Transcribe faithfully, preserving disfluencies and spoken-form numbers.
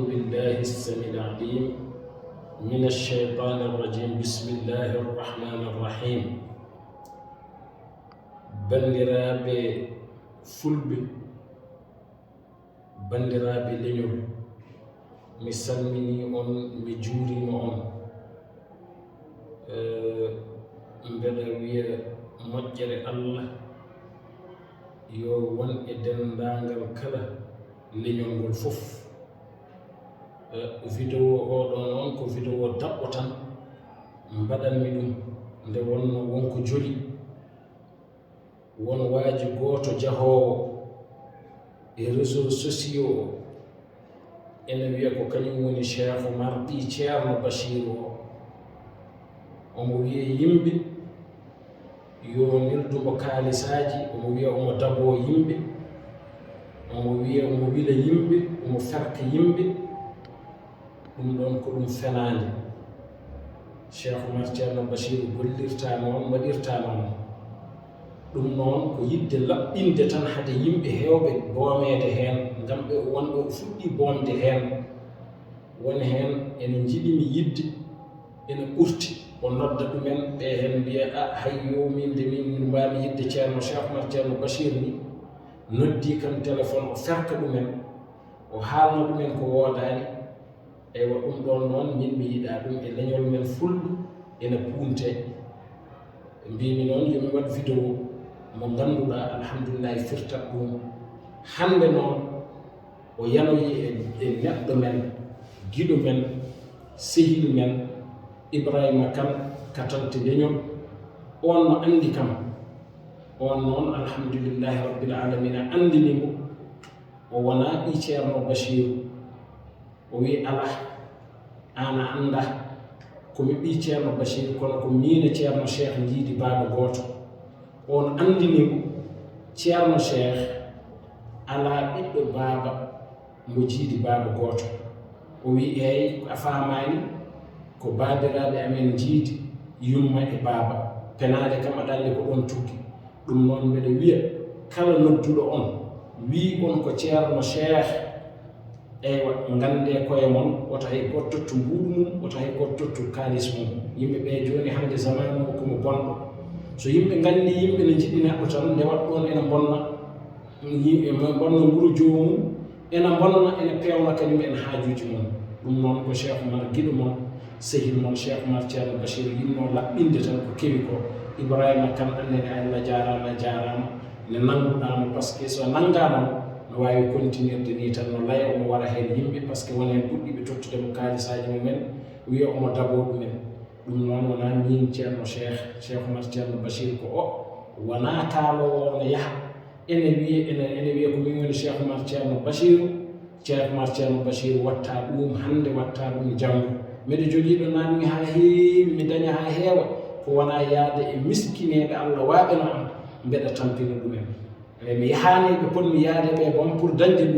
بالله السميع العليم من الشيطان الرجيم. بسم الله الرحمن الرحيم. Banndiraaɓe Fulɓe, banndiraaɓe leñol, mi salminii on, mi juuriima on. Eh, mbeɗa wiya moƴƴere Allah yo won e denndaangal kala leñol ngol fof. Eh, vidéo oo ɗoo noon ko vidéo daɓɓo tan mbaɗanmi ɗum, nde wonnoo won ko joli. Won waaji gooto jahoowo e réseaux sociaux o, ene wiya ko kañum woni Cheikh Oumar ɓii Ceerno Bachir o. Omo wiya yimɓe yo neldu mo kaalisaaji, omo wiya omo daboo yimɓe, omo wiya omo wila yimɓe, omo ferka yimɓe. Ɗum ɗoon ko ɗum fenaande. Cheikh Oumar Ceerno Bachir gollirta noon, waɗirta noon. Ɗum noon ko yiɗde laɓɓinde tan hade yimɓe heewɓe boomeede heen, ngam ɓe wonɓe o fuɗɗii boomde heen. Won heen ene njiɗi mi yiɗde, ene ɓurti. O nodda ɗumen, ɓe heen mbiya, "A, hay yo min de min mbaami yiɗde Ceerno Cheikh Oumar Ceerno Bachir ni." Noddi kam téléphone, o ferka ɗumen, o haalna ɗumen ko woodaani. Eywa, ɗum ɗoon noon, min mi yiɗaa ɗum e leñol men Fulɓe ena puuntee. Mbiimi noon, yo mi waɗ vidéo mo ngannduɗaa, alhamdulillahi, firtat ɗum. Hannde noon, o yanoyi e, e neɗɗo men, giɗo men, sehil men, Ibrahima Kane, katante leñol. Oon no anndi kam. Oon noon, alhamdulillahi rabbil alamina, anndini mo. O wonaa ɓii Ceerno Bachiru. O wiyi, "Alaa, aan a anndaa, ko mi ɓii Ceerno Bachir, kono ko miin e Ceerno Cheikh njiidi baaba gooto." Oon anndini mo, Ceerno Cheikh alaa ɓiɗɗo baaba mo jiidi baaba gooto. O wiyi, "Eey, a faamaani, ko baabiraaɓe amen njiidi yumma e baaba. Penaale kam aɗa anndi ko ɗoon tuggi." Ɗum noon, mbeɗa wiya kala nodduɗo on, wii on ko Ceerno Cheikh, eywa, nganndee koye mon, wota hay gooto tottu mbuuɗu mum, wota hay gooto tottu kaalis mum. Yimɓe ɓee jooni, hannde zamaanu o ko mo bonɗo. So yimɓe nganndii yimɓe ne njiɗi neɗɗo tan, ndewat ɗoon ena mbonna, mbonna nguru joomum, ena mbonna, ena peewna kañum en haajuuji mum. Ɗum noon ko Cheikh Oumar giɗo mon, sehil mon, Cheikh Oumar Ceerno Bachir yinnoo laɓɓinde tan ko kewi ko. Ibrahima Kane, aan ne, Allah jaaraama, a jaaraama. Ne nannguɗaa mo, par ce que so nanngaama mo, no waawi kontinirde nii tan, no laya, omo wara heen yimɓe, par ce que won heen puɗɗiiɓe tottude mo kaalisaaji mumen, wiya omo daboo ɗumen. Ɗum noon wonaa miin Ceerno Cheikh, Cheikh Oumar Ceerno Bachir ko o, wonaa kaaloowo o no yaha. Ene wiya, ene, ene wiya ko min woni Cheikh Oumar Ceerno Bachiru, Cheikh Oumar Ceerno Bachiru watta ɗum hannde, watta ɗum janngo. Miɗo jogii ɗo naatmi haa heewi, mi daña haa heewa, ko wonaa yahde e miskineeɓe Allah waaɓe no am, mbeɗa tampina ɗumen. E mi yahaani ɓe potmi yahde ɓe boom pour dañde ɗum.